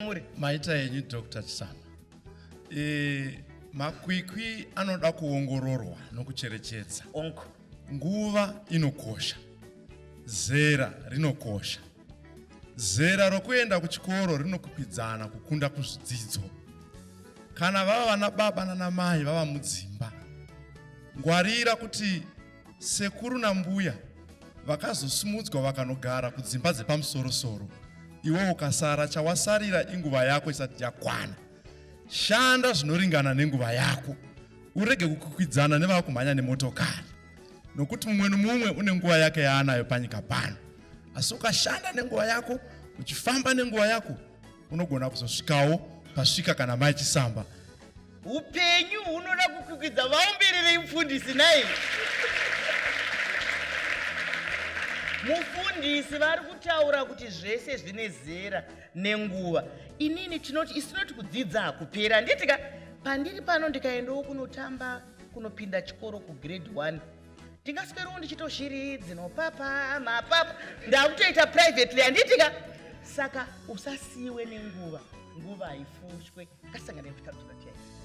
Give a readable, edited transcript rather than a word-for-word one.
Muri. Maita henyu Dr. Chisamba. E, makwikwi anoda kuongororwa nokucherechedza. Onko. Nguva inokosha. Zera rinokosha. Zera rokuenda kuchikoro rinokwikwidzana kukunda kuzvidzidzo. Kana vava vana baba nana mai vava mudzimba, ngwarira kuti Sekuru nambuya vakazosimudzwa vakanogara kudzimba dzepamusorosoro iwe ukasara chawasarira inguva yako isati yakwana. Shanda zvinoringana nenguva yako urege kukwikwidzana nevakumhanya nemotokari nokuti mumwe nomumwe une nguva yake yaanayo panyika pano. Asi ukashanda nenguva yako uchifamba nenguva yako unogona kuzosvikawo pasvika kana mai Chisamba. Upenyu hunoda kukwikwidza vaombererei mufundisi nhai. Mufundisi vari kutaura kuti zvese zvine zera nenguva. Inini tinoti isu tinoti kudzidza hakupera handiti ka? Pandiri pano ndikaendawo kunotamba kunopinda chikoro kugrade 1 ndingaswerawo ndichitoshiri dzinopapa mapapa ndakutoita privately handiti ka? Saka usasiiwe nenguva, nguva haifushwe. Ngasangane kutaura tiyaita.